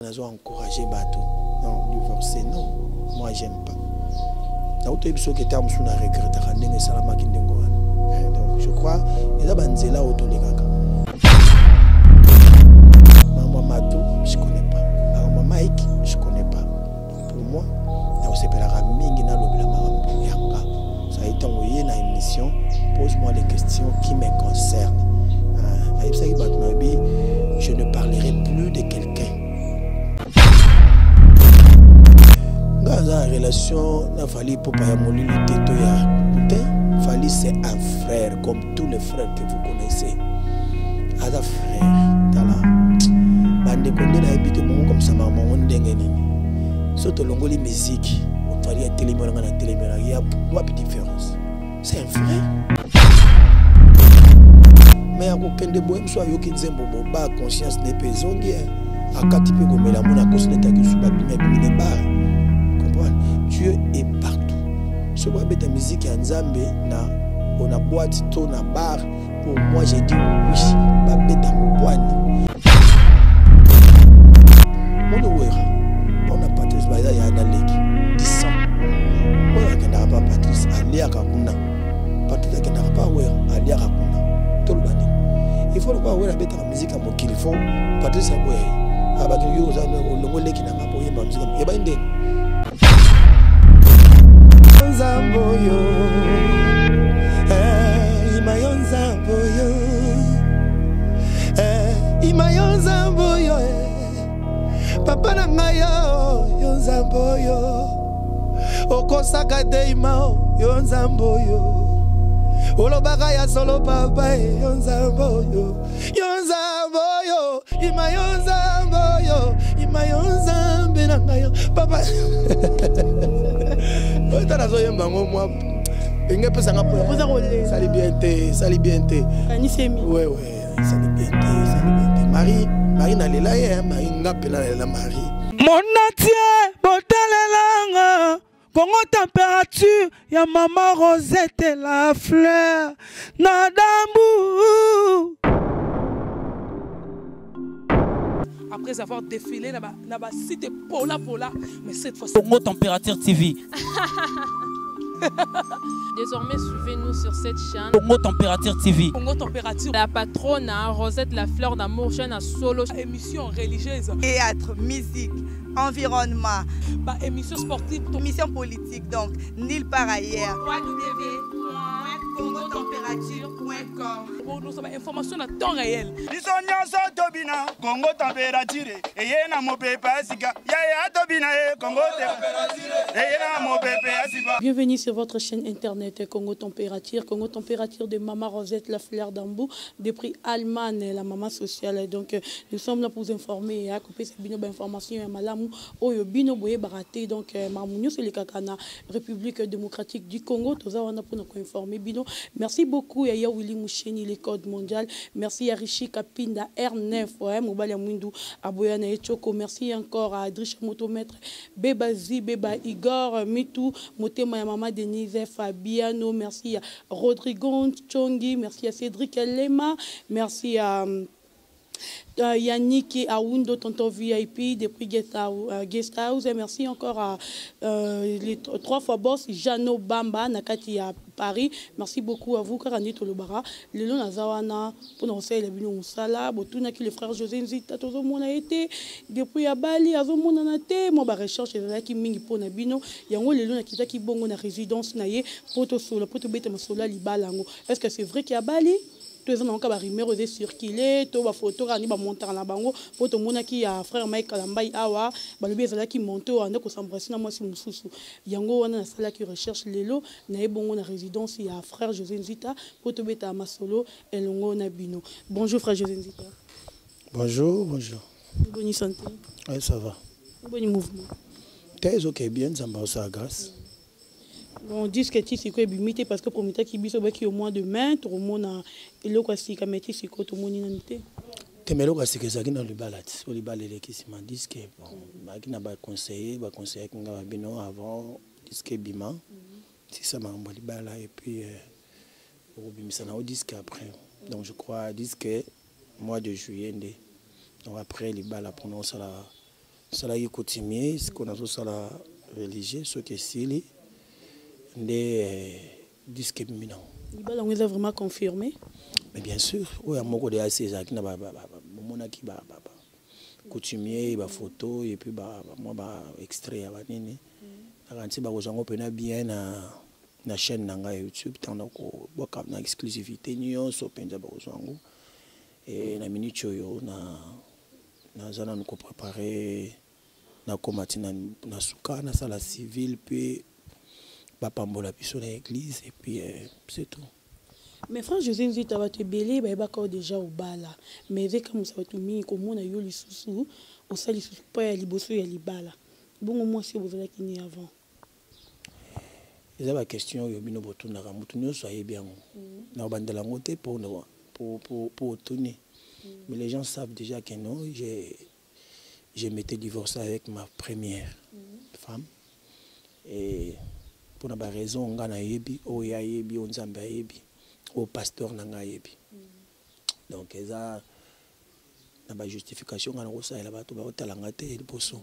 Nazo encourager bato non divorcer non moi j'aime pas nauti oyebi soki ntango mosusu na regretaka ndenge esalamaki ndenge wana eh, donc je crois eza banzela oyo tolekaka. Makambo ya Mato, je connais pas. Makambo ya Mike, je connais pas. Donc pour moi, nakosepelaka mingi nalobela makambo yanga sai ntango ye na émission, pose moi les questions qui me concernent. Nayebisaki bato, nayebi, je ne parlerai plus de quelqu'un. Nga aza na relation na Fally Ipupa ya molili te to ya te. Fally, c'est un frère comme tous les frères que vous connaissez. Aza frère. Tala bandeko, nde nayebi te bongo komisa makambo yango ndenge nini. So tolongoli miziki, Fally atelemi wana, nga na telemi wana, ya wapi différence? C'est un frère. Mais akokende boye, mosu ayoki nzembo bo ba conscience ne mpe ezongi, akati mpe komela, mona akosi netaki su, babimi, abimi ne bar. Comprendre, Dieu est partout. Soki babeta miziki ya Nzambe na boîte to na bar, pour moi, j'ai dit oui, babeta ngo bwani. Moni Wera mpona Patrice baza ya na leki disan oyo akendaka pa Patrice, aliaka kuna. Patrice akendaka pa Wera, aliaka kuna. Toloba nini? Il faut lokola Wera abetaka miziki ya mokili, faut Patrice aboya ye, abaki yo oza olongo leki na nga mpo oyemba miziki ebai ndeni. Nzambe oyo, eh, ima yo Nzambe oyo, eh, ima yo Nzambe oyo, eh, papa na ngai yo, yo Nzambe oyo okosaka te, ima o yo Nzambe oyo olobaka ya solo, papa e, yo Nzambe oyo, yo Nzambe oyo, ima yo Nzambe oyo, ima yo Nzambe na ngai yo papa. Oyo nazoyemba yango mwa enge epesanga mpo esali bien te, esali bien te. Wewe, esali bien te, esali bien te. Marie, Marie nalela ye, Marie, nga mpena nalela Marie. Monatie botalelanga Congo Température ya mama Rosette la fleur na dambu. Après avoir défilé na ba site pola pola, mais cette fois Congo Température TV. Désormais, suivez-nous sur cette chaîne. Congo Température TV. Congo Température. La patronne, hein, Rosette la fleur d'amour, chaîne à solo. Émission religieuse. Théâtre, musique, environnement. Bah, émission sportive. Émission politique, donc nulle part ailleurs. www.congotempérature.com. Pour nous, information à temps réel. Biso nyonso tobina Kongo Température eye na mopepe ya sika yaya tobina ye Kongo eye na mopepe ya sika. Bienvenue sur votre chaîne internet Congo Température, Congo Température de Mama Rosette, la fleur d'Ambou, depuis Allemagne, la maman sociale. Donc, nous sommes là pour vous informer, à couper cette bino information ya malamu, oyo bino boye baraté. Donc, mamunyo, c'est le kakana, République démocratique du Congo, toza wana pour nous informer bino. Merci beaucoup, Yaya Willy Moucheni, les codes mondial. Merci à Richi Kapinda, R9, ouais, Mobali Mwindu, Aboyana Echoko. Merci encore à Adricha Motomètre, Beba Zi, Beba Igor, Mitou, Motema ya Mama Denise, Fabiano. Merci à Rodrigo Chongi, merci à Cédric Lema, merci à Yannick et Aoundo, tonton VIP, depuis Guest House, Guest House. Et merci encore à les trois fois boss, Jano Bamba, Nakati à Paris. Merci beaucoup à vous, Karani Tolobara. Lelo naza wana, pour nous conseiller, bino mosala, botunaki le frère José Nzita, tozomona été, depuis à Bali, azomona na te, moi, ba recherche, ezalaki mingi pour na bino. Yango lelo nakitaki bongo na résidence na ye, pour tosolola, pour tobeta masolo libala yango. Est-ce que c'est vrai qu'il y a Bali? To eza nango barumeur eza circule to bafoto kaka nde bamontaka na bango mpo tomonaki ya frère Mike Kalambai awa, balobi ezalaki monte oyo ande kos'embrasser na mwasi mosusu. Yango wana nasalaki recherche, lelo naye bongo na résidence ya frère José Nzita mpo tobeta masolo elongo na bino. Bonjour, frère José Nzita. Bonjour, bonjour. Bonne santé? Oui, ça va. Bon mouvement? Te, ezoke bien, Nzambe aosala grâce. Bon, disque ti sikoyo ebimi te parce que prometaki biso baki au mois de mai tokomona eloko ya sika, mais ti sikoyo tomoni nani te. Te, mais eloko ya sika ezalaki na libala ti so libala eleki nsima disque. Bon, bazalaki na baconseiller, baconseillaki nga babino avant disque ebima, sisa makambo ya libala et puis okobimisa nango disque après. Donc je crois disque mois de juillet nde, donc après libala, mpona osala. Nasalaki coutumier, sikoyo nazosala religieux. Soki esili nde disque ebimi nango. Libala yango eza vraiment confirmé? Mais bien sûr, oyo ya moko deya si ezalaki na bomonaki coutumier, bafoto et puis mwa ba extrait ya banini. Nakanisi bakozwa yango mpena bien na chaîne na ngai ya YouTube. Ntango nakobwaka na exclusivité nyonso mpenza, bakozwa yango. E na minute oyo na naza nanu koprépare, nakóma ntina na suka, nasala civil mpe bapambola biso na église et puis c'est tout. Mais frère José Nzita, bato ebele bayebaka oyo déjà obala, mais ezekamwisa bato mingi komona yo lisusu osali lisusu mpo ya liboso ya libala. Bongo mwasi oyo bozalaki ni avant? Eza baquestion oyo bino botunaka, motu nyonso ayebi yango. Na kobandela yango te po otuni, mais les gens savent déjà que non, j'ai je m'étais divorcé avec ma première femme et mpona baraison nga nayebi, oyo ayebi, oyo Nzambe ayebi, oyo pasteur na ngai ayebi. Donc eza na bajustification ngai nakosalela bato baotala nga te. Liboso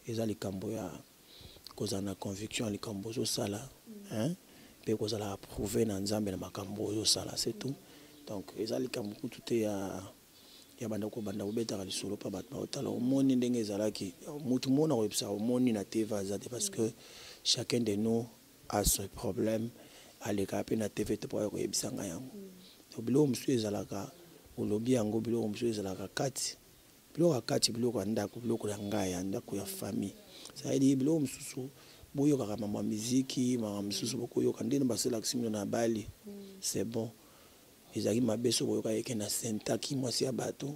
eza likambo ya kozala na conviction ya likambo ozosala, mpe kozala approuvé na Nzambe na makambo ozosala, c'est tout. Donc eza likambo kutu te ya banda kobanda kobetaka lisolo mpa bato baotala. Omoni ndenge ezalaki, motu mona koyebisa omoni na TV aza te, parce que chacun de nous a ce problème. Alekaka mpe na TV te mpo aya koyebisa ngai yango. Donc biloko mosusu ezalaka olobi yango, biloko mosusu ezalaka kati, biloko ya kati, biloko ya ndako, biloko ya ngai ya ndako, ya famille. C'est-à-dire biloko mosusu boyokaka mambo ya miziki, makambo mosusu bokoyoka ndenge basalakisi bino na bali, c'est bon. Ezalaki mabe so boyoka eke na sentaki mwasi ya bato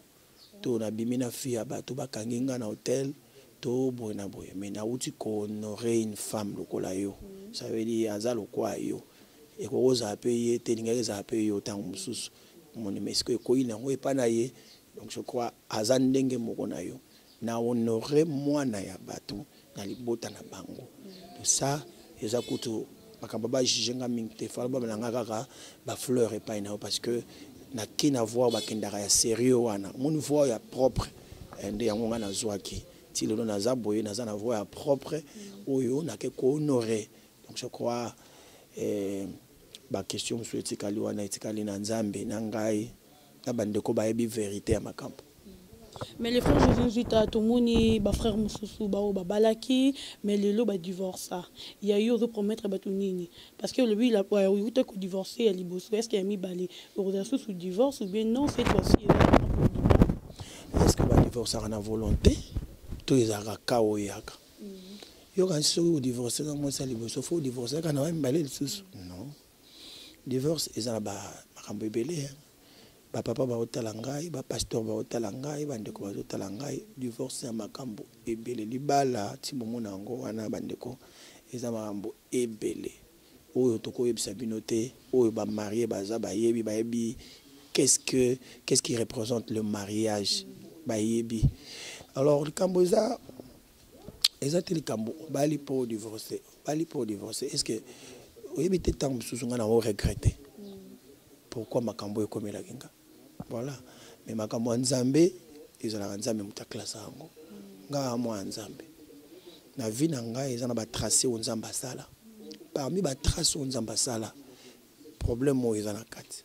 to nabimi na fille ya bato, bakangi nga na hotel to boye na boye. Mais nauti kohonorer une femme lokola yo, ça veut dire aza lokola yo. Ekoki kozala mpe ye te, elingaki ezala mpe yo ntango mosusu omoni, mais sikoyo ekoyi nango epai na ye. Donc je crois aza ndenge moko na yo, na honore mwana ya bato na libota na bango. Tout ça eza kutu makambo bajuge nga mingi te. Fala bamela nga kaka bafleur epai na yo, parce que nake na voir bakendaka ya sérieux wana, omoni voie ya propre nde yango nga nazwaki ti lelo. Naza boye, naza na voie ya propre oyo nake kohonore. Donc je crois baquestion mosusu etikali wana, etikali na Nzambe na ngai na bandeko bayebi vérité ya makambo. Mais le frère José Nzita, tomoni bafrère mosusu bao babalaki, mais lelo badivorça. Ya yo ozopromettre bato nini? Parce que olobi outa kodivorce ya liboso, est ce que ya mibale okozala susu divorce ou bien non, cette fois-ci? Est ce que badivorçaka na volonté to ezalaka ka oyo eyaka? Yoka, soki odivorce na mwasi ya liboso, fo odivorce kaka na mibale lisusu? Non, divorce eza na makambo ebele. Bapapa baotala ngai, bapasteur baotala ngai, bandeko bazotala ngai. Divorce ya makambo ebele. Libala ti bomona yango wana, bandeko, eza makambo ebele oyo tokoyebisa bino te. Oyo bamarie baza bayebi, bayebi qu'est-ce qui représente le mariage, bayebi. Alors likambo eza te likambo obali mpo odivorce, obali mpo odivorce. Est ce que oyebi te ntango mosusu ngai nango regrette pourquoi makambo ekomelaki nga? Voilà. Mais makambo ya Nzambe ezalaka Nzambe moto aklasa yango. Ngai mwa ya Nzambe na vie na ngai eza na batrace oyo Nzambe asala. Parmi batrace oyo Nzambe asala, problème oyo eza na kati,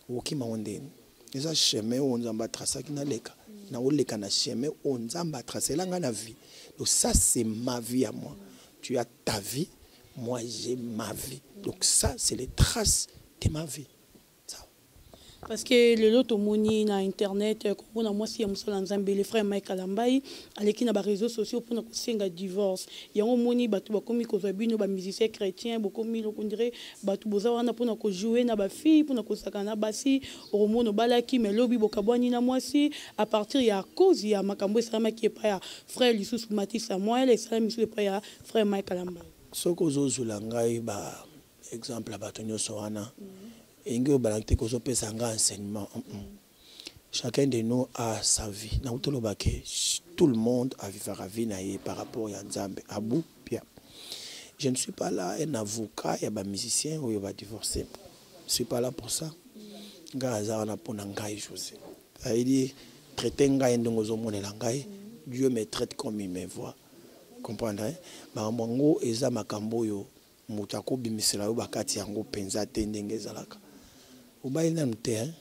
okokima ngo ndeni? Eza chemin oyo Nzambe atrasaki, naleka, naoleka na chemin oyo Nzambe atracela ngai na vie. Donc ça, c'est ma vie à moi. Tu as ta vie, moi j'ai ma vie. Donc ça, c'est les traces de ma vie. Parce que lelo tomoni na internet komona mwasi ya mosala Nzambe, le frère Mike Alambai, aleki na baréseaux sociaux mpona kosenga divorce. Yango omoni bato bakomi kozwa bino bamusicien chrétien, bokomi lokondire bato boza wana mpona kojoue na bafille, mpona kosaka na basi. Okomona obalaki, mais lobi bokabwani na mwasi à partir ya cause ya makambo esalamaki epai ya frère lisusu Mati Samuel, esalami lisusu epai ya frère Mike Alambai. Soki ozozwela ngai ba exemple ya bato nyonso wana, elingi obala te kozopesa nga enseignement. Chacun de nous a sa vie. Nauti oloba ke tout le monde avivaka vie na ye par rapport ya Nzambe abu bien. Je ne suis pas là un avocat ya bamusicien oyo badivorce, je suis pas là pour ça. Ngai aza wana mpona ngai José, c'est-à-dire traite ngai ndenge ozomonela ngai. Dieu me traite comme il me voit. Comprendre hein? Makambo yango eza makambo oyo moto akobimisela yo bakati yango mpenza te ndenge ezalaka. Obali nanu te hein?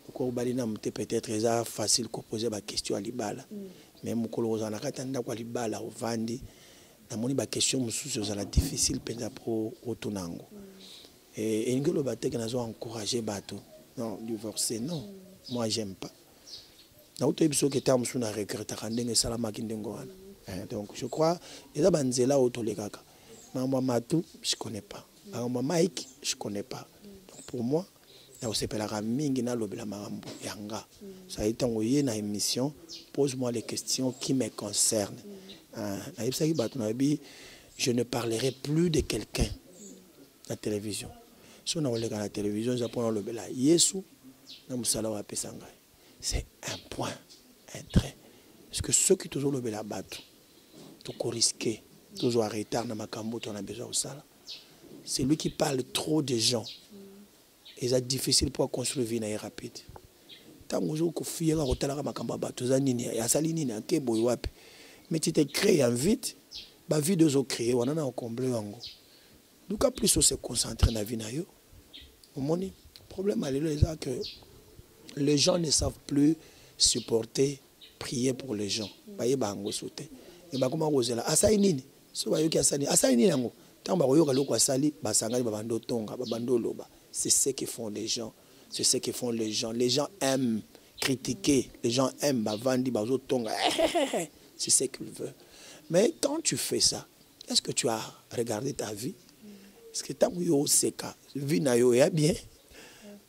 Oko obali nanu te, peut-être eza facile koposer baquestion ya libala. Mais mokolo kozala na kati ya ndako ya libala, ovandi, namoni baquestion mosusu ezala difficile mpenza mpo otuna yango. Elingi oloba te ke nazo encourager bato non divorcer, non, moi j'aime pas. Nauti oyebi soki ntango mosusu na regrettaka ndenge esalamaki ndenge wana. Donc je crois eza banzela oyo tolekaka. Makambo ya Matu, je connais pas. Makambo ya Mike, je connais pas. Donc pour moi, nakosepelaka mingi nalobela makambo ya nga. Ça ntango ye na émission, pose moi les questions qui me concernent. Nayebisaki bato, nayebi, je ne parlerai plus de quelqu'un na télévision. So nakoleka na télévision, eza mpona olobela Yesu na mosala oyo apesa ngai. C'est un point, un trait, parce que soki tozolobela bato, tokorisquer tozwa retard na makambo tona besoin kosala. C'est lui qui parle trop de gens, eza difficile pour construire vie na ye rapide. Ntango ozokofiyaka kotalaka makambo ya bato, eza nini, asali nini, ake boye wapi, mais tu te crée en vite bavide ozocréer wana na ocombler yango. Luka plus ose concentrer na vie na yo. Omoni, problème ya lelo eza que les gens ne savent plus supporter, prier pour les gens. Bayeba yango so te e bakoma kozela asali nini. So bayoki asali, asali nini yango, ntango bakoyoka eloko asali, basangani, babandi otonga, babandi oloba. C'est ce que font les gens, c'est ce que font les gens. Les gens aiment critiquer, les gens aiment, bavandi, bazotonga, c'est ce qu'ils veulent. Mais quand tu fais ça, est-ce que tu as regardé ta vie? Est-ce que ntango yo oseka, vie na yo eya bien?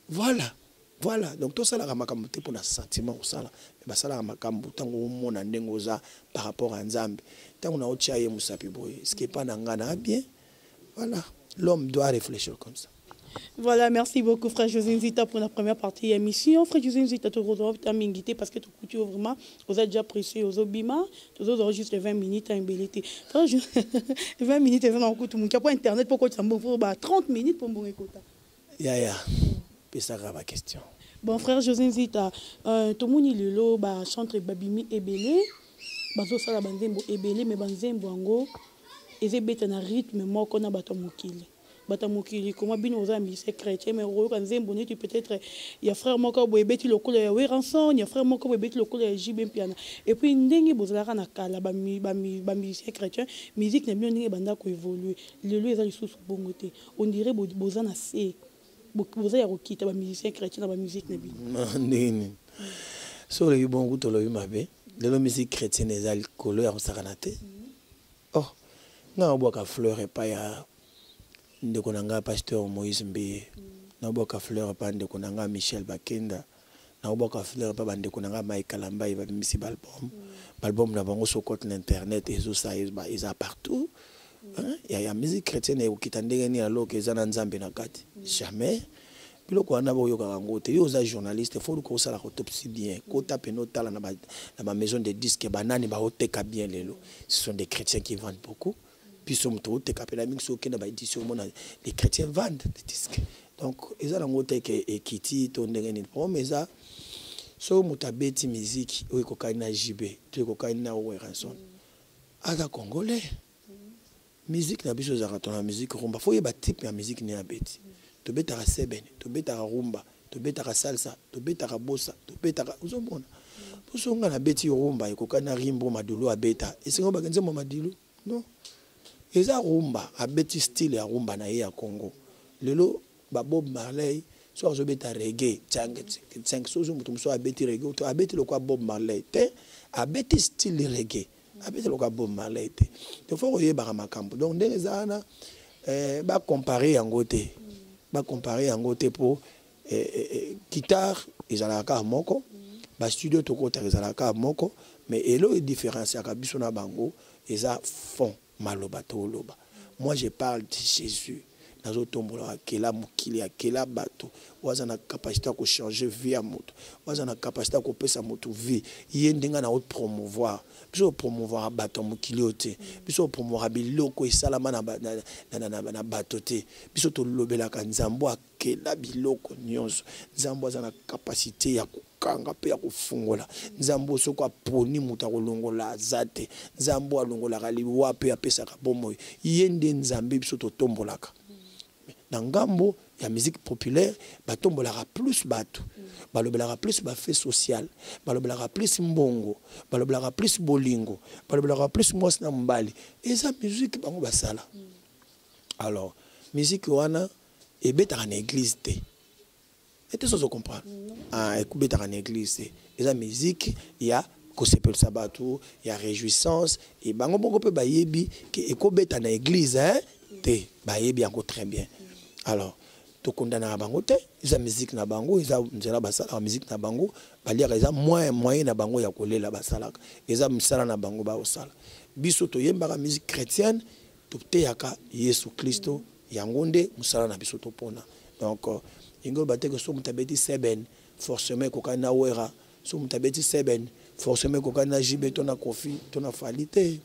Voilà, voilà. Donc tosalaka makambo te mpona sentiment kosala, mais basalaka makambo ntango omona ndenge oza par rapport à Nzambe. Ntango na otia ye mosapi boye, ce qui est pas na nga na bien. Voilà, l'homme doit réfléchir comme ça. Voilà, merci beaucoup frère José Nzita pour la première partie de l'émission. Frère José Nzita, tu as mingité parce que tu couture vraiment, vous êtes déjà pressé aux obima, tu as juste 20 minutes à embelliter. Frère 20 minutes, c'est un coup tout le monde. Pas internet pourquoi tu as 30 minutes pour me écouter. Ya ya, pesaka ba question. Bon, frère José Nzita, tout le monde lelo ba chantre babimi ebele, bazosala banzembo ebele, mais banzembo yango ezebeta na rythme moko na bato mokili. Bato mokili koma bino oza musicien chrétien, mais okoyoka nzembo neti peut-être ya frère moko boye ebeti lokola ya Werrason, ya frère moko boye ebeti lokola ya JB Mpiana. Et puis ndenge bozalaka na kala bamusicien chrétien, musique na bino ndenge ebanda koévoluer, lelo eza lisusu bongo te. On dirait boza na se, boza ya kokita, bamusicien chrétien na bamusique na bino. Ndenge nini? So olobi bongo, tolobi mabe. Lelo musique chrétienne eza likolo ya kosakana te. Oh, nga nabwaka fleur epai ya ndeko na ngai pasteur Moïse Mbiye, nabwaka fleur epai ndeko na ngai Michel Bakenda, nabwaka fleur epai bandeko na ngai Mike Kalambai. Babimisi baalbum, baalbum na bango. So kote na internet, ezosa eza partout. Ya musique chrétienne ekokita ndenge nini aloke eza na Nzambe na kati? Jamais. Biloko wana boyokaka yango te. Yo oza journaliste, faut luka osalaka autopsie bien. Kota pene, otala na bamaison de disque, banani baoteka bien lelo. Ce sont des chrétiens qui vendent beaucoup. Biso moto oteka mpena mingi. Soki okende baédition, omona les chrétiens vendent des disques. Donc eza nango te ke ekiti to ndenge nini. Problème eza soki moto abeti musique oyo ekokani na JB to ekokani na Werrason, aza congolais. Musique na biso ezalaka to na musique rumba, faut oyeba type ya musique nini abeti. Tobetaka sebene, tobetaka rumba, tobetaka salsa, tobetaka bossa, tobetaka, ozomona. Poso nga nabeti rumba ekokani na rimbo Madilu abeta, esengo bake nzembo Madilu? Non, eza rumba. Abeti style ya rumba na ye ya Congo. Lelo babob Marley so azobeta reggae, 5 sozo, moto mosusu abeti reggae to abeti lokwa Bob Marley te. Abeti style reggae, abeti lokwa Bob Marley te. Donc faut koyebaka makambo. Donc ndenge eza wana, bacomparer yango te, bacomparer yango te, mpo guitare ezalaka kaka moko, bastudio tokotaka ezalaka kaka moko, mais eloko edifférenciaka biso na bango eza fond, maloba toloba. Moi, je parle de Jésus. Nazotombola akela mokili, akela bato, oyo aza na capacité ya kochanger vie ya moto, oyo aza na capacité ya kopesa moto vie. Ye ndenge na promouvoir. Biso promouvoir bato ya mokili oyo te, biso promouvoir biloko esalama na bato te. Biso tolobelaka Nzambe akela biloko nyonso. Nzambe aza na capacité ya kokanga mpe ya kofungola. Nzambe soki aponi moto, akolongola aza te. Nzambe alongolaka liwa mpe apesaka bomoi. Ye nde Nzambe biso totombolaka. Na ngambo ya musique populaire, batombolaka plus bato, balobelaka plus bafait social, balobelaka plus mbongo, balobelaka plus bolingo, balobelaka plus mwasi na mobali. Eza musique bango basala. Alors musique wana ebetaka na église te. Ete sozo comprendre? Ah, ekobetaka na église te. Eza musique ya kosepelisa bato, ya réjouissance. E bango moko mpe bayebi ke ekobeta na église, hein? Te, bayebi yango très bien. Alors tokondanaka bango te. Eza musique na bango, eza nzela basalaka musique na bango, baliaka, eza moyen na bango ya kolela, basalaka, eza misala na bango baosala. Biso toyembaka musique chrétienne, toteyaka Yesu Kristo, yango nde mosala na biso topona. Donc yango oyo bateke, so moto abeti seben, forcément ekokani na Wera. So moto abeti seben, forcément ekokani na JB to na Kofi to na Fally te.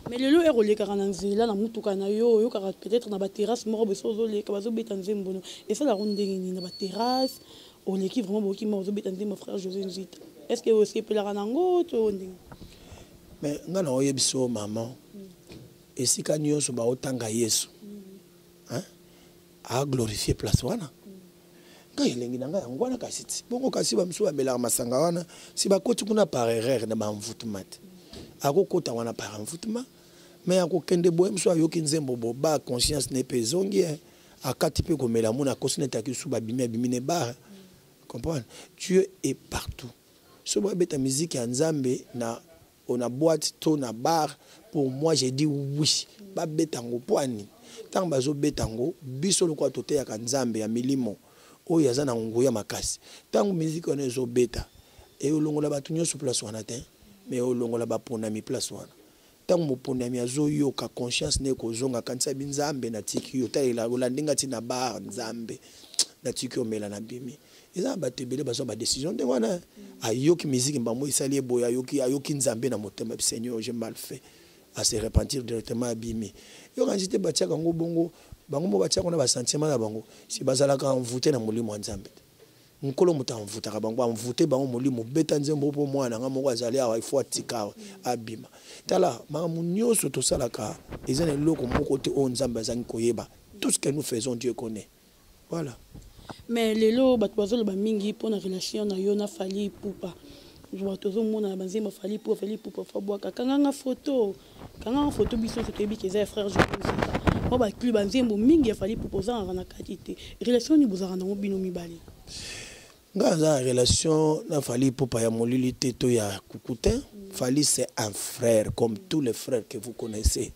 Mais lelo ere olekaka na nzela na mutuka na yo, oyokaka peut-être na baterrasse moko boye, so ozoleka, bazobeta nzembo no, esalaka ndenge nini? Na baterrasse oleki vraiment, boyoki ma ozobeta nzembo frère José Nzita, est ce que osepelaka nango to ndenge? Mais nga na oyebi so, mama, esika nyonso baotanga Yesu, hein? Aglorifie place wana. Ngai elengi na ngai yango wana. Kasi ti bongo, kasi bamisusu bamelaka masanga wana, si bakoti kuna par erreur na baenvoûtement te, akokota wana par envoûtement, mais akokende boye, mosusu ayoki nzembo bo ba conscience ne mpe ezongi, akati mpe komela, mona akosi neti aki su, babimi, abimi ne bar. Comprendre, Dieu est partout. So babeta musique ya Nzambe na boîte to na bar, pour moi j'ai dit oui, babeta yango. Mpo ani ntango bazobeta yango, biso lokola toteyaka Nzambe ya milimo oyo aza na nguya makasi, ntango musique wana ezobeta, eolongola bato nyonso place wana te, mais olongola baponami place wana. Ntango moponami azoyoka, conscience ne ekozonga, kanisa bi: "Nzambe, natiki yo, talela, olandi nga ntina bar. Nzambe, natiki omela, na bimi." Eza na bato ebele bazwa badécision ndenge wana. Ayoki musique mbamo esali ye boye, ayoki Nzambe na motema: "Seigneur, j'ai mal fait." A se repentir directement, abimi. Yokanisi te batiaka yango bongo, bango mo batiaka na basentiment na bango, si bazalaka envoûté na molimo ya Nzambe te. Nkolo moto amvutaka bango, amvute bango molimo. Beta nzembo mpo mwana nga moko azali awa, ifo atika awa, abima. Tala, makambo nyonso tosalaka, eza na eloko moko te oyo Nzambe azangi koyeba. Tout ce que nous faisons, Dieu connaît. Voilà. Mais lelo bato bazoloba mingi mpona relation na yo na Fally Ipupa. Tozomona na banzembo Fally Ipupa, Fally Ipupa fabwaka kanganga photo, kanganga photo. Biso nyonso toyebi ke eza ya frère José Nzita. Mwa baclip, banzembo mingi ya Fally Ipupa, ozangaka na kati te. Relation nini bozalaka nango bino mibale? Nga aza na relation na Fally Ipupa ya molili te to ya kuku te. Fally, c'est un frère comme tous les frères que vous connaissez.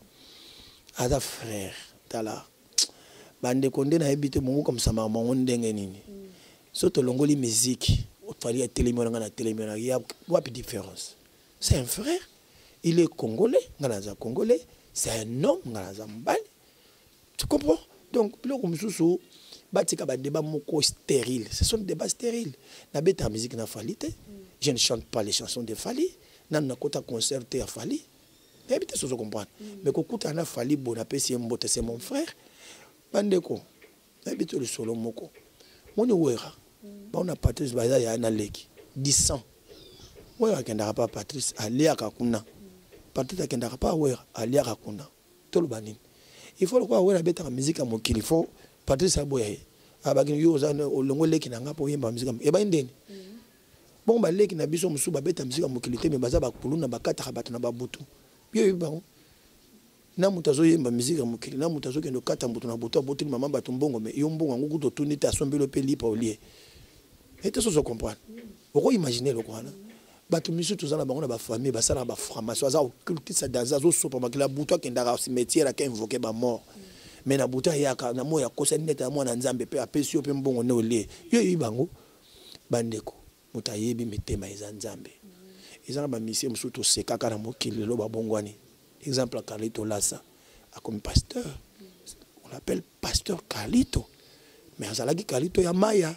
Aza frère. Tala, bandeko, nde nayebi te bongo komisamaka bango ndenge nini. So tolongoli musique, Fally atelemi wana, nga na telemi wana, ya wapi différence? C'est un frère, il est congolais, nga naza congolais. C'est un homme, nga naza mobali. Tu comprends? Donc biloko mosusu batika badébat moko stérile, ce sont des débats stériles. Nabetaka musique na Fally te, je ne chante pas les chansons de Fally. Nanu nakota concert te ya Fally, nayebi te sozo comprendre. Mais kokutana na Fally boye, napesi ye mbote, c'est mon frère. Bandeko, nayebi te lisolo moko moni Wera baona Patrice, baza ya na leki disan. Wera akendaka pa Patrice, aliaka kuna. Patrice akendaka pa Wera, aliaka kuna. Toloba nini? Il faut lokola Wera abetaka musique ya mokili, faut Patrice aboya ye, abaki yo oza olongo leki na nga mpo oyemba musique ebai ndeni. Bongo baleki na biso mosusu babeta musique ya mokili te, me baza bakuluna, bakataka bato na babutu. Yo oyebi bango? Na moto azoyemba musique ya mokili, na moto azokende okata moto na butu, aboteli mama bato mbongo, me yo mbongo yango kutu otuni te, asombeli mpe lipa olie ete. Sozo comprendre? Okoimagine eloko wana? Bato misusu toza na bango na bafamille, basalaka baformation, aza occultiste danse, azosopa makila butu, akendaka cimetière, aka invoke bamort, mais na butu ayaka na moi, akosani neti ya mwana Nzambe, mpe apesi yo mpe mbongo nde olie. Yo oyebi bango? Bandeko, moto ayebi mitema eza Nzambe. Eza na bamisie mosusu tosekaka na mokili, lelo babongwani. Exemple, Carlito Lasa akomi pasteur. On L'appelle pasteur Carlito, mais azalaki Carlito ya maya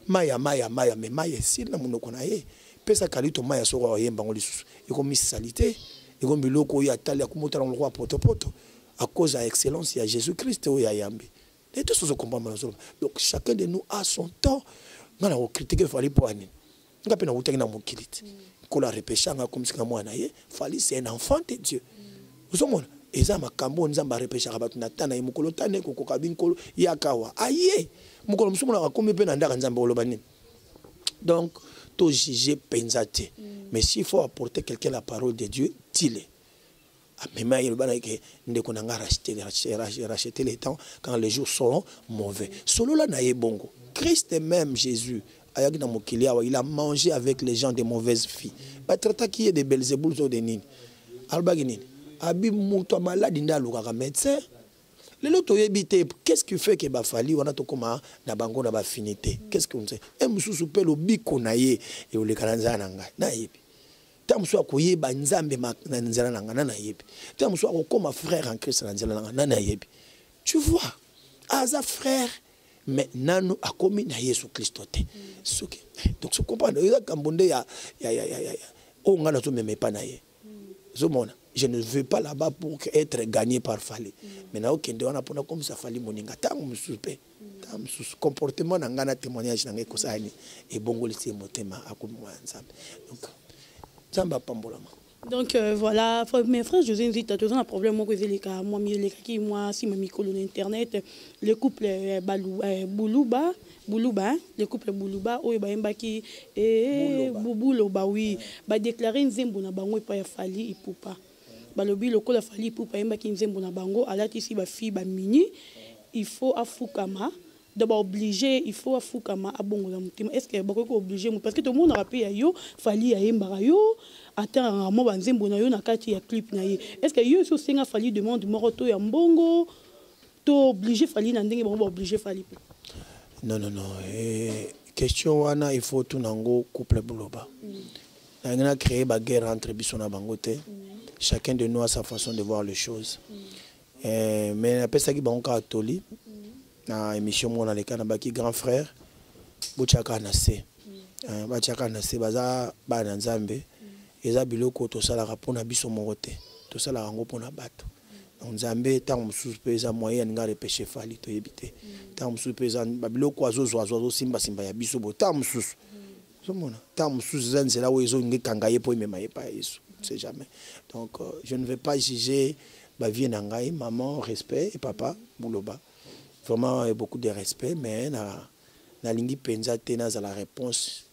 maya maya maya, mais maya esili na monoko na ye. Pesa Carlito maya, soko ayemba yango lisusu, ekomi sali te, ekomi biloko oyo atali, akomotala lokola potopoto à cause ya excellence ya Jésus Christ oyo ayambi. Et tous ozocomprendre nazoloba. Donc chacun de nous a son temps. Nga na kocritiquer Fally mpo ya nini? Nga mpe nawutaki na mokili te. Nkolo arepêchanga, akomisaka mwana ye. Fally, c'est un enfant de Dieu. Ozomona, eza makambo oyo Nzambe arepêchaka bato na ta na ye. Mokolo tana ekokoka, binkolo yaka awa, aye. Mokolo mosusu monaka akomi mpe na ndaka Nzambe, oloba nini? Donc tojuge mpenza te, mais s'il faut apporter quelqu'un la parole de Dieu, dis-le. Amema ye, loba na ye ke ndeko na nga, racheter, racheter, racheter les temps quand les jours seront mauvais. Solola na ye bongo. Christ même, Jésus, ayaki na mokili awa, il a mangé avec les gens de mauvaise vie. Batraitaki ye de Belzebul to de nini. Alobaki nini? Abi moto ya maladi nde alukaka médecin. Lelo toyebi te qu'est-ce qui fait ke baFally wana tokóma na bango na baaffinité. Qu'est-ce que on sait? E mosusu mpe lobiko na ye eoleka na nzala na ngai, nayebi. Ntango mosusu akoyeba Nzambe na nzela na ngai, na nayebi. Ntango mosusu akokóma frère en Christ na nzela na ngai, na nayebi. Tu vois, aza frère, mais nanu akomi na Yesu Kristo te. Soki donc so comprendre, eza kambo nde ya oyo ngai nazomema epa na ye. Ozomona, je ne veux pas là-bas pour être gagné par Fally, mais naokende wana mpona komisa Fally moninga. Ntango mosusu mpe, ntango mosusu comportement na ngai na témoignage na ngai ekosala nini? Ebongolisi ye motema, akomi mwana Nzambe. Donc Nzambe apambolama. Donc voilà, mes frères José Nzita, toza na problème moko ezeleka mwa elekaki mwa nsima mikolo na internet. Le couple Balu, Buluba, Buluba, hein? Le couple Buluba oyo bayembaki Buloba, oui, badéclaré nzembo na bango epai ya Fally Ipupa. Balobi lokola Fally Ipupa ayembaki nzembo na bango, alatisi bafille bamini, il faut afukama. Donc baoblige, il faut afukama, abongola motema. Est ce que bakoki kooblige mo? Parce que tomonaka mpe ya yo, Fally ayembaka yo, atangaka mwa banzembo na yo na kati ya clip na ye. Est ce que yo esi osenga Fally demande moko to ya mbongo to oblige Fally na ndenge bango baoblige Fally mpe? Non, non, non, question wana, il faut tuna yango couple Buloba. Nalingi na créer baguerre entre biso na bango te. Chacun de nous a sa façon de voir les choses. Mais napesaki bango kaka toli na émission moko naleka na baki grand frère, botiaka na se, batiaka na se. Baza bana Nzambe. Eza biloko tosalaka mpona biso moko te, tosalaka yango mpona bato. Donc Nzambe, ntango mosusu mpe eza moyen aninga repêche Fally, toyebi te. Ntango mosusu mpe eza babiloko azozwa azwa, azosimbasimba ya biso boye. Ntango mosusu ozomona, ntango mosusu eza nzela oyo ezolinga ekanga ye mpo emema ye pa ya Yesu, c'est jamais. Donc je ne vais pas juger bavie na ngai. Maman, respect, et papa Buloba, vraiment beaucoup de respect, mais na nalingi mpenza te nazala réponse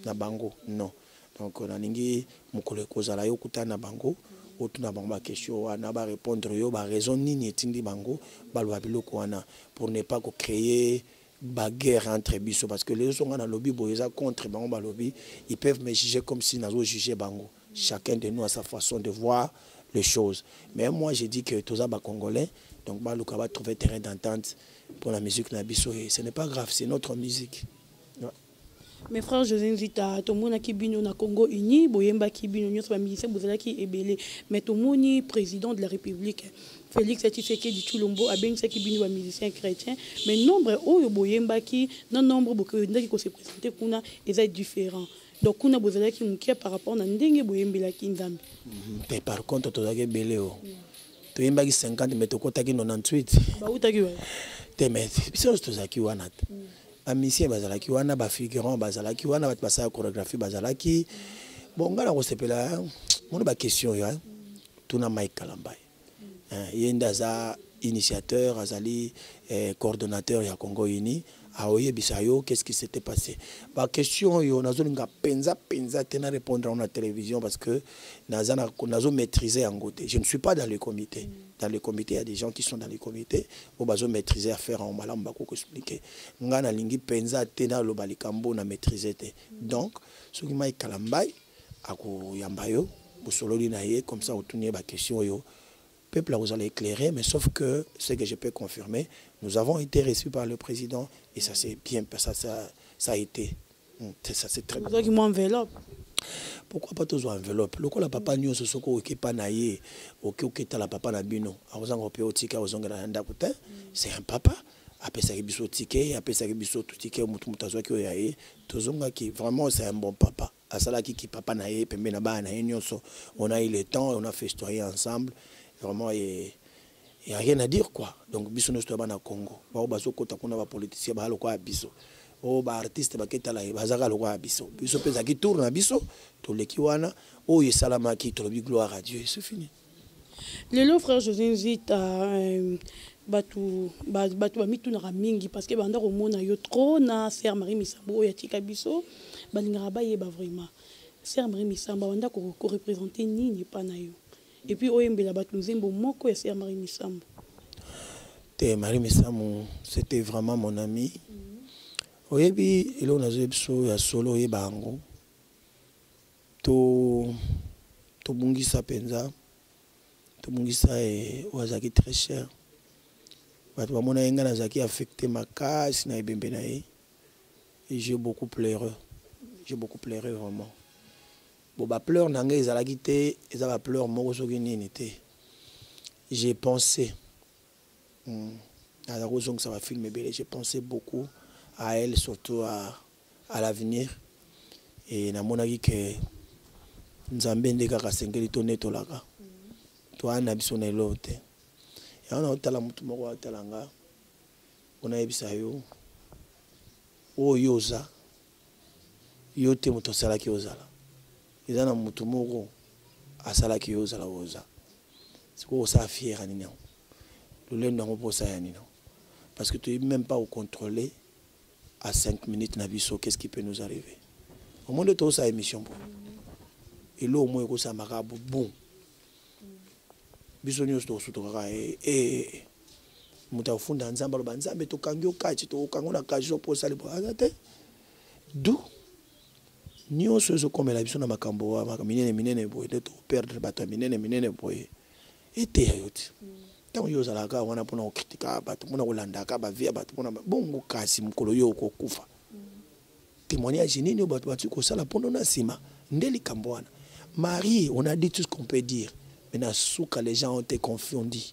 na bango, non. Donc nalingi mokolo ekozala yo okutana na bango, otuna bango baquestion wana, barépondre yo baraison nini etindi bango baloba biloko wana, pour ne pas kocréer baguerre entre biso. Parce que lelo so nga nalobi boye eza contre bango, balobi, ils peuvent me juger comme si nazo juger bango. Chacun de nous a sa façon de voir les choses, mais moi j'ai dit que toza bacongolais. Donc baluka batrouver terrain d'entente pour la musique na biso, et ce n'est pas grave, c'est notre musique. Ouais. Mes frères José Nzita, tomonaki bino na Congo Uni, boyembaki bino nyonso, bamusicien bozalaki ebele, mais tomoni président de la République Félix Tshisekedi Tshilombo abengisaki bino bamusicien chrétien, mais nombre oyo boyembaki na nombre bokendaki kose présenter kuna eza différent. Donc kuna bozalaki moke par rapport na ndenge boyembelaki Nzambe. Te, par contre tozalaki ebele. O toyembaki 50, mais tokɔtaki 98. Bautaki wa? Te, mais biso nyonso tozalaki wana te. Bamisien bazalaki wana, bafigurant bazalaki wana, bato basala chorégraphie bazalaki. Bon, ngai na kosepela mona baquestion oyo, tuna Mike Kalambai. Ye nde aza initiateur, azali coordonnateur ya Congo Uni, aoyebisa yo qu'est-ce qui s'était passé. Baquestion oyo nazolinga mpenza mpenza te na répondre yango na télévision, parce que naza nazo maîtriser yango te. Je ne suis pas dans le comité. Dans le comité, il y a des gens qui sont dans le comité oyo bazo maîtriser affaire yango malamu, bakoki expliquer. Ngai nalingi mpenza te naloba likambo na maîtriser te. Donc soki Mike Kalambai akoyamba yo, bosololi na ye, comme ça otuni ye baquestion oyo, peuple akozala éclairé. Mais sauf que ce que je peux confirmer, nous avons été reçus par le président et ça s'est bien, ça a été, ça c'est très bien. Mwa enveloppe? Pourquoi pas tozwa enveloppe lokola papa nyonso? Soki oke epa na ye, oke oketala papa na bino, akozanga ope otika ozongela na ndako te. C'est un papa, apesaki biso ticket, apesaki biso ticket, motu moto azwaki oyo ya ye, tozongaki. Vraiment, c'est un bon papa, asalaki ki papa na ye pembeni na bana na ye nyonso. On a eu le temps, on a festoyé ensemble, vraiment, et y a rien à dire, quoi. Donc biso nyonso toya bana Congo, bao bazokota kuna, bapoliticien baa lokola ya biso, oyo baartiste baketala ye bazaka lokola ya biso. Biso mpe ezalaki tour na biso, toleki wana, oyo esalamaki, tolobi gloire à Dieu, c'est fini. Lelo, frère José Nzita, bato bato bamitunaka mingi parce que banda komona yo trop na sœur Marie Misambo oyo atika biso. Balingaka bayeba vraiment sœur Marie Misambo abanda koreprésente nini epa na yo, et puis oyembela bato nzembo moko ya sœur Marie Misambo. Te, Marie Misamu, c'était vraiment mon ami. Oyebi eloko nazoyebi biso ya solo, oyeba yango, to tobungisa mpenza, tobungisa e oyo azalaki très cher. Bato bamona ye, ngai nazalaki affecté makasi na ebembe na ye et j'ai beaucoup pleuré, j'ai beaucoup pleuré vraiment. Bon, bapleurs na ngai ezalaki te, eza bapleurs moko soki nini te. J'ai pensé, naza kozongisa bafilm ebele, j'ai pensé beaucoup à elle, surtout à l'avenir, et namonaki ke Nzambe nde kaka asengeli tonetolaka, toaya na biso na eloko te. Yango naotala motu moko atala nga mpona yebisa yo oyo oza yo te. Moto asalaki ozala, eza na motu moko asalaki yo ozala oyo oza sikoyo. Osala fier ya nini yango, lolendo yango mpo osala ya nini yango? Parce que toyebi même pas kocontrôler à 5 minutes na biso qu'est-ce qui peut nous arriver. Omoni nde tozosala émission po eloko moko ekosamaka bon, biso nyonso tokosutokaka. E moto akofunda Nzambe, aloba: "Nzambe, tokangi yo kati, tokokanga na cachot mpo osali bo." Aza te du nyonso ezokomela biso na makambo minene minene boye nde tokoperdre bato ya minene minene boye. Eteya yo te ntango yo ozalaka wana mpona kokritika bato, mpona kolandaka bavie ya bato, mpona bongo. Kasi mokolo yo okokufa, témoignage nini oyo bato batuki kosala mpono na nsima? Nde likambo wana. Marie, on a dit tout ce qu'on peut dire, mais na suka, les gens ont été confondus.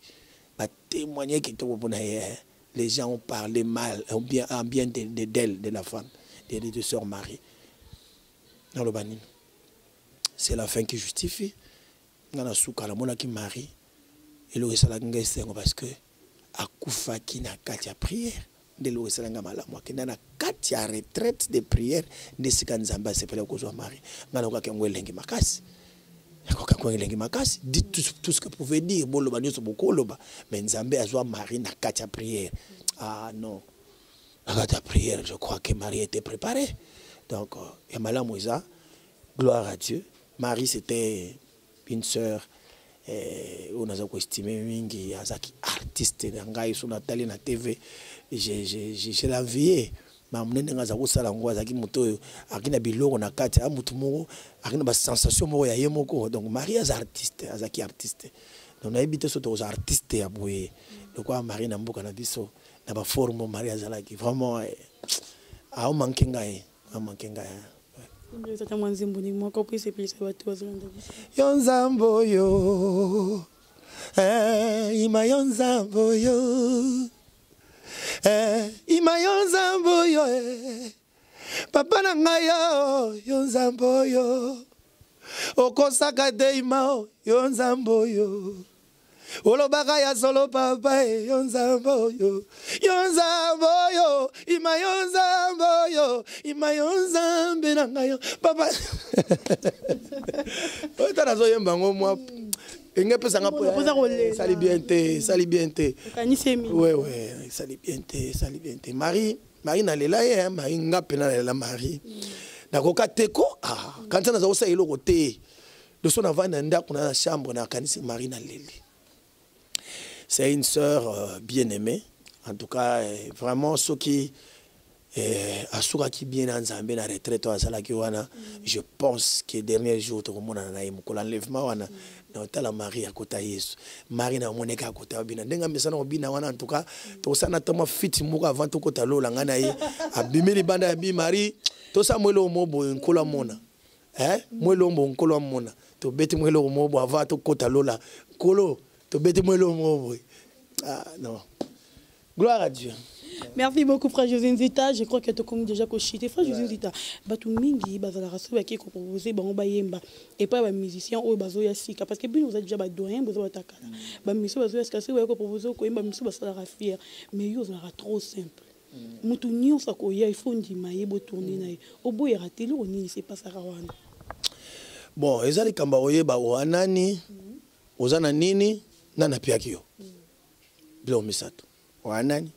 Batémoigné kitoko mpona ye, les gens ont parlé mal, bien, en bien de d'elle, de la femme de sœur Marie. Naloba nini? C'est la fin qui justifie. Nga na suka namonaki Marie, eloko esalaki ngai esengo parce que akufaki na kati ya prière. Nde eloko esalaki ngai malamu, akenda na kati ya retraite de prière, nde esika Nzambe asepelaki kozwa Marie. Ngai nakokaki yango elengi makasi, nakokaki yango elengi makasi. Dit tout, tout ce que pouvait dire, boloba nyonso bokoloba, mais Nzambe azwa Marie na kati ya prière. Ah non, na kati ya prière, je crois que Marie était préparée. Donc ya malamu eza gloire à Dieu. Marie, c'était une sœur oyo naza koestime mingi, azalaki artiste na ngai. So natali na TV, je l'envie makambo ndenge aza kosala yango. Azalaki moto oyo azalaki na biloko na kati ya motu moko, azalaki na basensation moko ya ye moko. Donc Marie aza artiste, azalaki artiste. Donc nayebi te so tokozwa artiste ya boye lokola Marie na mboka na biso, na baforme Marie azalaki. Vraiment, aomanke ngai, aomanke ngai. Ezata mwa nzembo ndenge moko mpo esepelisa bato bazolanda biso. Yo Nzambe oyo, ima yo Nzambe oyo, ima yo Nzambe oyo, papa na ngai, yo, yo Nzambe oyo okosaka te, ima o yo Nzambe oyo olobaka ya solo, papa e, yo Nzambe oyo, yo Nzambe oyo, ima yo Nzambe oyo, ima yo Nzambe na ngai, yo papa oyo. Ta nazoyemba yango mwa enge epesanga mpo esali bien te, esali bien te. Okanisi emi. Ouais, esali bien te, esali bien te. Marie, Marie, nalela ye Marie, nga mpena nalela Marie, nakoka te ko. Ah, kanisa naza kosala eloko te, loso navandi na ndako na chambre, nakanisi Marie, naleli. C'est une sœur bien aimée en tout cas, vraiment. Soki asukaki bien na Nzambe na retraite oyo asalaki wana, je pense que dernier jour tokomonana na ye mokolo enlèvement wana, na otala Marie akota Yesu. Marie na omoneka akota obina ndenge amesana kobina wana. En tout cas, tokosala na toma fiti moko avant tokota lola, ngai na ye. Abimi libanda ya bi Marie, tosala mo eloko mo boye, Nkolo amona. Eh? Mwa elombo nkolo amona. Tobeti mwa eloko moko boye avant tokota lola. Nkolo, tobeti mwa eloko moko boye. Ah non. Gloire à Dieu. Merci beaucoup frère José Nzita. Je crois que tu as déjà cochité. Frère José Nzita, batu mingi bazala so baki ko proposer bango bayemba et pas ba musicien oyo bazo ya sika parce que bino vous êtes déjà ba doyen bozo batakala. Ba musicien bazo ya sika so ba ko proposer ko yemba musu basala fier mais yo ozalaka trop simple. Mutu nyonso akoya il faut ndima ye bo tourner na ye. Oboyaka te eloko nini se pasaka wana. Bon, eza likambo ya koyeba oa nani, oza na nini, nani apiaki yo. Biloko misato. Oa nani,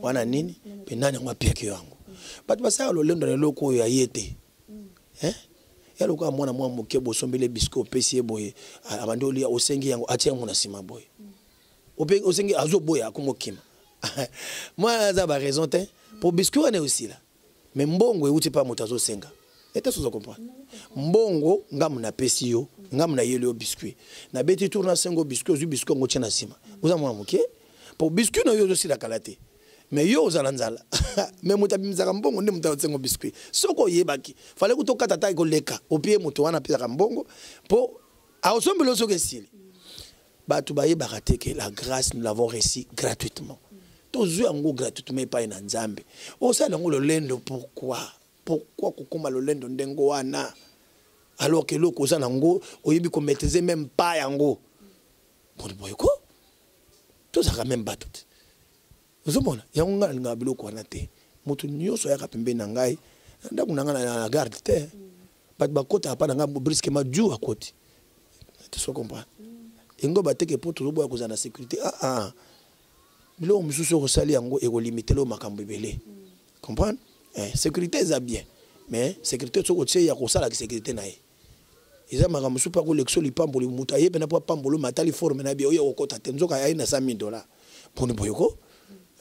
oa na nini, mpe nani yango apiaki yo yango. Bato basalaka lolendo na eloko oyo ya ye te. Hein? Ya lokola mwana mwa moke bosombeli ye biscuit opesi ye boye, abandi olia, osengi yango, atie yango na nsima boye. Ope osengi azoboya akomokima. Mwana aza ba raison te, po biscuit wana esila. Mais mbongo euti pa moto azosenga. Ete sozo comprendre. Mbongo ngamu napesi yo, ngamu nayeli yo biscuit. Nabeti tour na sengo biscuit, ozwi biscuit yango otie na nsima. Oza mwana moke, po biscuit na yo ezosila kala te. Mais yo ozala nzala. Mais moto abimisaka mbongo nde moto asengo biscuit. Soki oyebaki, fallait kutu okata ata koleka, opie moto wana apesaka mbongo po akosombela yo soki esili. Bato bayebaka te que la grâce nous l'avons reçue gratuitement. Tozwi yango gratuitement epai na Nzambe. Osala yango lolendo pourquoi? Pourquoi kokoma lolendo ndenge wana? Alors que eloko oza nango oyebi ko maîtriser même pas yango. Boni boye ko? Tozalaka même bato te. Ozomona yango ngai nalingaka biloko wana te. Moto nyonso ayaka pembeni na ngai, na ndako na ngai na garde te. Bato bakotaka pa na ngai brusquement Dieu akoti. Tu so comprendre? Engo bateke po tozoboya kozala na sécurité. Ah ah. Biloko mosusu okosali yango ekolimite lo makambo ebele. Comprendre? Eh, sécurité eza bien. Mais sécurité soki otie ya kosala sécurité na ye. Eza makambo mosusu mpo akolekisa lipamboli moto aye mpena mpo apamboli ma atali forme na ye oyo okokota te nzoka aye na 100 000 dollars mponi boye ko.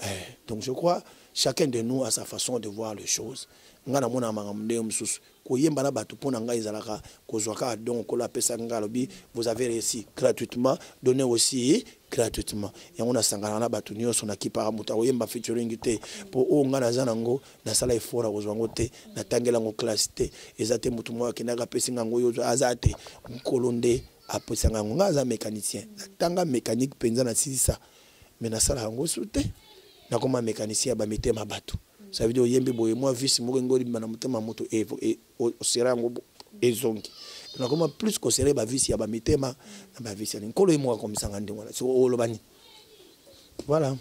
Eh, donc je crois chacun de nous a sa façon de voir les choses. Nga namonaka makambo ndenge mosusu. Koyemba na bato mpo na ngai ezalaka kozwa kaka don Nkolo apesaki ngai, alobi vous avez reçu gratuitement, donnez aussi gratuitement. Yango nasanganaka na bato nyonso, nakipaka moto akoyemba featuring te mpo oyo ngai naza nango nasala effort ya kozwa yango te, natangela yango classe te, eza te moto moko akendaka apesi ngai yango oyo aza te, Nkolo nde apesa ngai yango. Ngai aza mécanicien, natanga mécanique mpenza nasilisa, mais nasala yango su te, nakoma mécanicien ya ba mitema bato. Ça veut dire oyembi boye mwa vis moko engoli bima na motema moto e, e, osera yango ezongi. Nakoma plus kosere ba vis ya ba mitema na ba vis ya Nkolo ye moko akomisanga ndenge wana. Siko oloba nini? Voilà.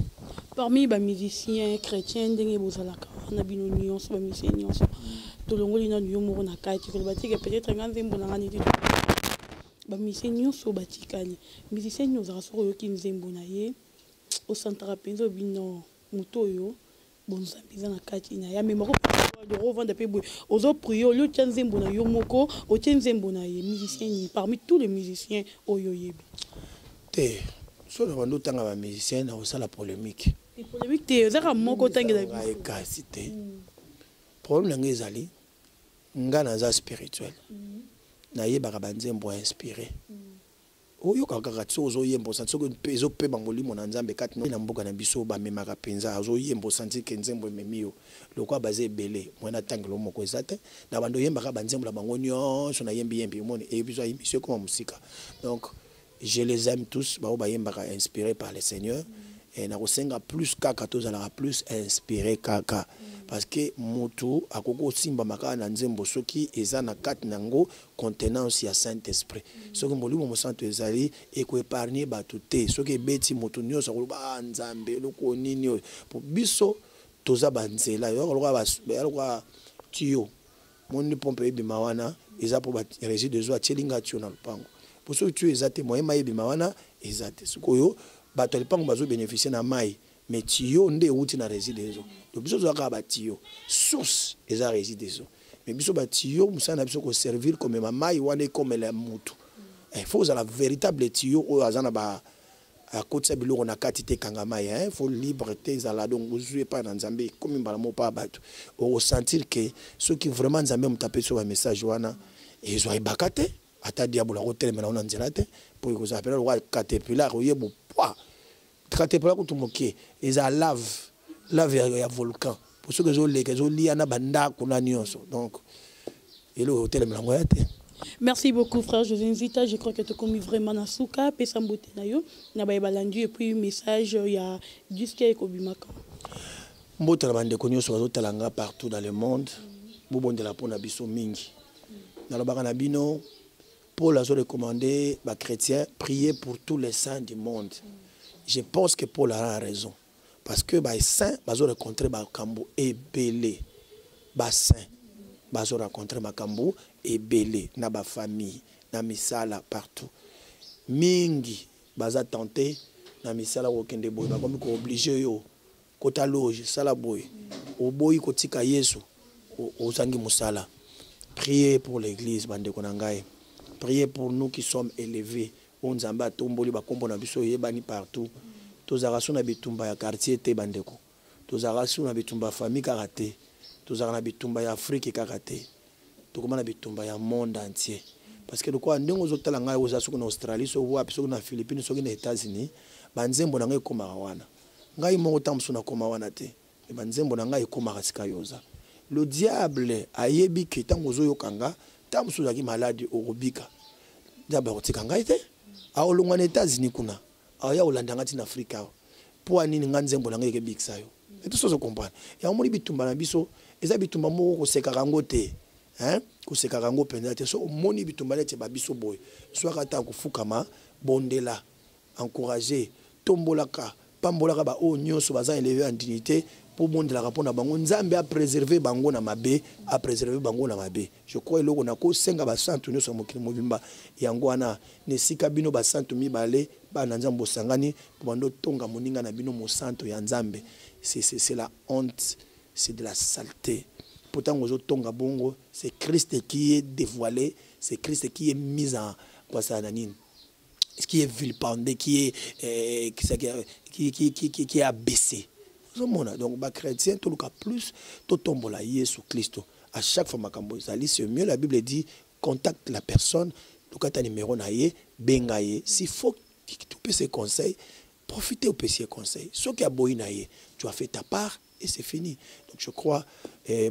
Parmi ba musiciens chrétiens ndenge bozalaka wana bino nyonso ba musiciens nyonso tolongoli nanu yo moko na kati koloba te que peut-être nga nzembo na nga neti ba musiciens nyonso batikali musicien nini ozalaka soki oyoki nzembo na ye osantaka mpenza obi non moto oyo bonzambe eza na kati na ye amemako ovanda mpe boye ozo prie olie otya nzembo na yo moko otie nzembo na ye musicien nini parmi tous les musiciens oyo oyebi te soki na bandi otanga ba musicien na kosala polémique te polémique te ezaka moko otangela ngai kasi te problème na ngai ezali ngai naza spirituel nayebaka banzembo ya inspiré Oyokaka kaka soki ozoyemba osanti soki ezopema molimo na Nzambe kati na mboka na biso bamemaka penza azoyemba osanti ke nzembo ememi yo lokola baza ebele moyen natangela yo moko eza te na bando oyembaka ba nzembo na bango nyonso na yembi yembi omoni ebiso emission ekoma mosika donc je les aime tous bao bayembaka inspiré par le Seigneur et nakosenga plus kaka tozalaka plus inspiré kaka parce que mutu akoki kosimbama kaka na nzembo soki eza na kati na yango contenance ya Saint Esprit. Soki Molimo Mosantu ezali, eko epargner bato te. Soki ebeti moto nyonso akoloba ah Nzambe eloko nini oyo. Po biso toza ba nzela, ya lokola ya lokola tuyau. Moni pompe ebima wana eza po ba Regie des eaux atieli nga tuyau na lopango. Po soki tuyau eza te moyen mayi ebima wana eza te. Sikoyo bato ya lopango bazo beneficier na mayi mais tuyau nde ewuti na Regie des eaux. Donc biso toza kaka ba tuyau. Source eza Regie des eaux. Mais biso ba tuyau mosala na biso ko servir komema mayi wana ekomela mutu. Il faut ozala véritable tuyau oyo aza na ba akotisa biloko na kati te ekanga mayi, hein, faut libre te ezala donc ozwi epai na Nzambe ekomi mbala moko pa bato. Okosentir que soki vraiment Nzambe moto apesi yo ba message wana ezwa ebaka te, ata diabolo akotelemela yo na nzela te, mpo ekozala pena lokola caterpillar oye bopwa caterpillar kutu moke eza lave lave ya, ya volcan po soki ezoleka ezolia na bandako na nyonso donc Eloko otelemela yango ya te. Merci beaucoup frère José Nzita, je crois que tokomi vraiment na suka, pesa mbote na yo na baye balandi et puis message ya disque ekobimaka. Mbote na bandeko nyonso bazotala nga partout dans le monde, bobondela mpo na biso mingi. Nalobaka na bino, Paul azo recommander ba chrétiens prier pour tous les saints du monde. Je pense que Paul a raison parce que ba saints bazo rencontrer makambo ebele. Ba saints bazo rencontrer makambo ebele na ba famille, na misala partout. Mingi baza tenté na misala kokende boye, bakomi ko obliger yo kota loge, sala boye, oboyi kotika Yesu, ozangi mosala. Priez pour l'église bandeko na ngai, priez pour nous qui sommes élevés. Oyo Nzambe atomboli bakombo na biso eyebani partout. Tozalaka so na bitumba ya quartier te bandeko, tozalaka so na bitumba ya famille kaka te, tozalaka na bitumba ya Afrique kaka te, tokoma na bitumba ya monde entier. Parce que lokola ndenge ozotala ngai, oza soki na Australie, soki wapi, soki na Philippines, soki na États-Unis, banzembo na ngai ekomaka wana. Ngai moko ntango mosusu nakoma wana te, me banzembo na ngai ekomaka sika yo oza. Le diable ayebi ke ntango ozoyoka nga, ntango mosusu ozalaki maladi, okobika. Diable akotika ngai te, akolongwa na États-Unis kuna, aya kolanda ngai ntina Afrika awa. Mpo ya nini ngai nzembo na ngai ekebikisa yo? Et tout ça, comprendre. Yango moni bitumba na biso eza bitumba moko kosekaka yango te. Hein? Kosekaka yango mpenza te. So omoni bitumba neti ba biso boye, zwaka ata kofukama, bondela, encourager, tombolaka, pambolaka ba oyo nyonso baza élevé en dignité, po bondelaka mpo na bango, Nzambe a préserver bango na mabe, a préserver bango na mabe. Je crois eloko na kosenga basantu nyonso ya mokili mobimba yango wana, na esika bino basantu mibale bana Nzambe bosangani po bando tonga moninga na bino mosantu ya Nzambe, c'est la honte, c'est de la saleté. Po tango ozotonga bongo, c'est Christ qui est dévoilé, c'est Christ qui est mis en quoi ça na nini, qui est vilipendé, qui est qui, qui, qui, qui, qui est abaissé. Ozomona, donc ba chrétien toluka plus totombola Yesu Christo. À chaque fois makambo ezali, c'est mieux. La Bible dit contacte la personne, luka ta numéro na ye, benga ye. S'il faut que tu pèses ses conseils, profitez au pèse conseil. Ce qui a boyi na ye, tu as fait ta part et c'est fini. Donc je crois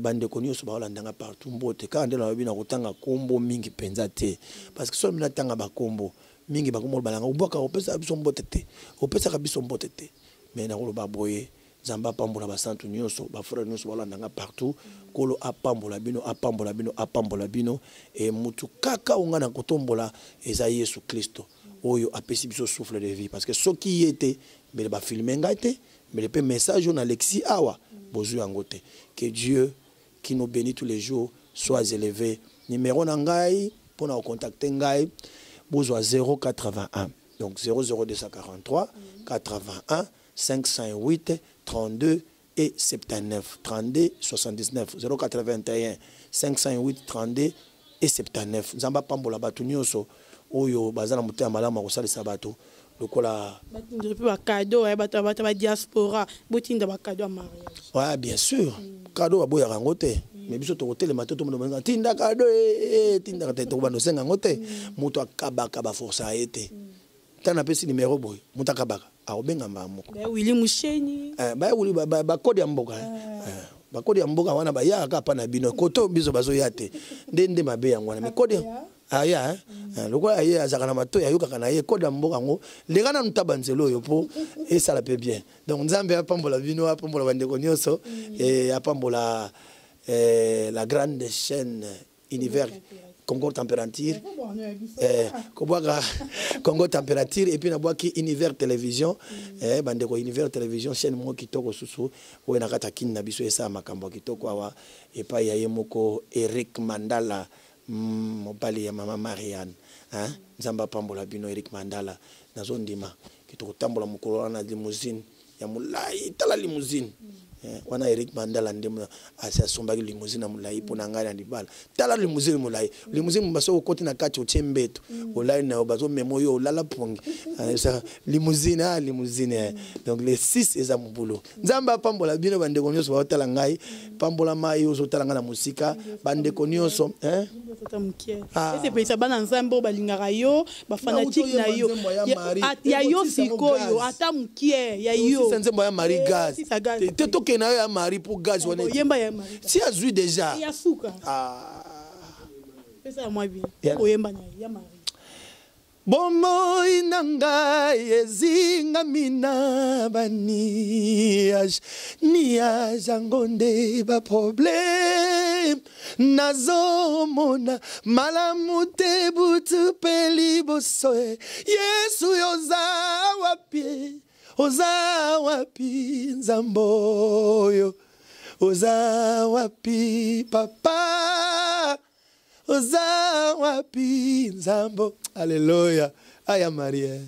bande konyo so ba ndanga partout mbote ka ndela ba bina kotanga kombo mingi penza te, parce que so mina tanga ba kombo mingi ba kombo balanga obwaka opesa biso mbote te, opesaka biso mbote te. Mais na koloba boye, Nzambe apambola ba santu nyonso, ba frère nyonso balandanga partout. Kolo apambola bino, apambola bino, apambola bino. Et mutu kaka onga na kotombola eza Yesu Kristo oyo apesi biso souffle de vie, parce que soki ye te, mbele ba filmer ngai te, mbele pe message na Alexis awa bozu yango te. Que Dieu qui nous bénit tous les jours soit élevé. Numéro na ngai pour na contacter ngai bozwa 081, donc zéro zéro deux cent quarante-trois, 81 508 32 et 79, 32 79, 081 508 32 et 79. Nzamba pambola bato nyonso oyo baza na motema malamu ya kosalisa bato lokola batinda mpe ba cadeau, eh, bato, bato ba diaspora, botinda ba cadeau ya mariage. Ouais, bien sûr. Cadeau baboyaka yango te. Mais biso tokotelema te, tomona bango, tinda cadeau, eh, eh, tinda te, tokobanda kosenga yango te. Moto akabaka ba force aye te. Tana apesi numéro boye, moto akabaka, akobenga mbala moko. Ba Willy Musheni. Ba Willy, ba, ba, ba code ya mboka, Ba code ya mboka wana ba yaka kaka pa na bino. Koto biso bazoya te. Nde nde mabe yango wana. Mais code ya, aya, hein? Lokola aye azaka na matoyi, ayokaka na ye code ya mboka yango, leka nanu taba nzela oyo po esala pe bien. Donc Nzambe apambola bino, apambola bandeko nyonso, et apambola, la grande chaîne univers Congo Température, kobwaka Congo Température, et puis nabwaki Univers Télévision, bandeko Univers Télévision, chaîne moko kitoko susu oyo na kati ya Kin na biso esala makambo ya kitoko awa epai ya ye moko Eric Mandala, mobali ya mama Marianne, hein? Nzambe apambola bino Eric Mandala. Nazondima ke tokotambola mokolo wana na limousine ya molai, tala limousine. Wana Eric Mandala nde asi asombaki limousine ya molai mpo na ngai na libala. Tala limousine molai, limousine moba soki okoti na kati otie mbeto, olali na yo bazomema oyo olala pongi. Eza limousine, ah, limousine, eh. Donc les 6 eza mobulu. Nzambe apambola bino bandeko nyonso baotala ngai, pambola mai ozotala ngai na mosika, bandeko nyonso, hein? Ah. Esepelisa bana Nzambe oyo balingaka yo, ba fanatique na yo. Nzembo ya Marie. Ya yo sikoyo, ata mokie, ya yo. Osisa nzembo ya Marie Eh, gaz. osisa gaz. Te, te tokende na yo ya Marie pour gaz wana. Oyemba ya Marie. Si azwi déjà. Ya suka. Ah. Pesa ya mwa bien. Oyemba na ya Marie. Bomoi na ngai ezingami na baniage, niage yango nde baproblème. Nazomona malamu te butu mpe liboso e. Yesu, oza wapi? Oza wapi, Nzambe oyo? Oza wapi, papa? Oza wapi, Nzambo? Alleluya, aya Marie,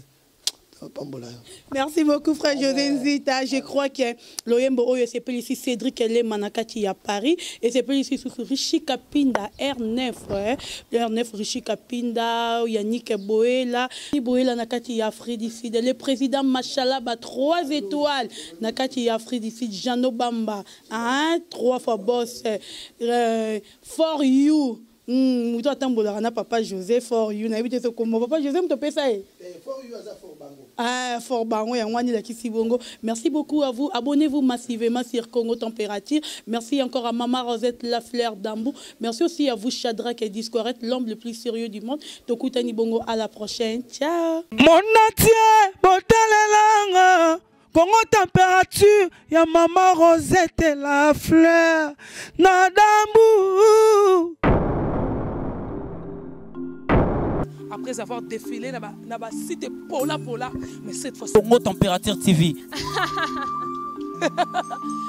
pambola yo. Merci beaucoup, frère José Nzita. Je crois que loyembo oyo esepelisi Cédric Elema na kati ya Paris, esepelisi susu Richi Kapinda R9, eh? R9 Richi Kapinda, Yannick Boela, Boela na kati ya Afrique du Sud, le président Machalaba 3 étoiles na kati ya Afrique du Sud, Jeannot Bamba, hein, trois fois boss, for you. Moto atambolaka na papa José for you, nayebi te sokombo papa José moto opesa ye. Ah, fort bango yango wana elakisi bongo. Merci beaucoup à vous. Abonnez-vous massivement sur Congo Température. Merci encore à Mama Rosette La Fleur d'Ambou. Merci aussi à vous, Shadrach et Discoret, l'homme le plus sérieux du monde. Tokutani bongo, à la prochaine. Ciao. Monatie botalelanga Congo Température ya Mama Rosette La Fleur na dambu. Après avoir défilé na ba site pola pola, mais cette fois Congo Température TV.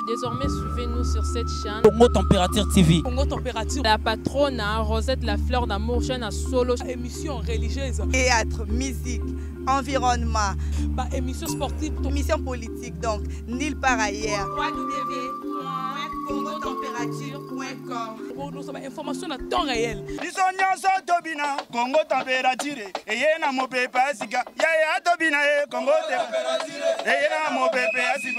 Désormais, suivez-nous sur cette chaîne. Congo Température TV. Congo Température. La patronne, hein, Rosette La Fleur d'Amour, chaîne à solo. Émission religieuse. Théâtre, musique, environnement. Bah, émission sportive. Émission politique, donc, nulle part ailleurs. www.congotemperature.com. Pour nous, information à temps réel. Biso nyonso tobina Congo Température eye na mopepe ya sika. Yaya, tobina e Congo eye na mopepe ya sika.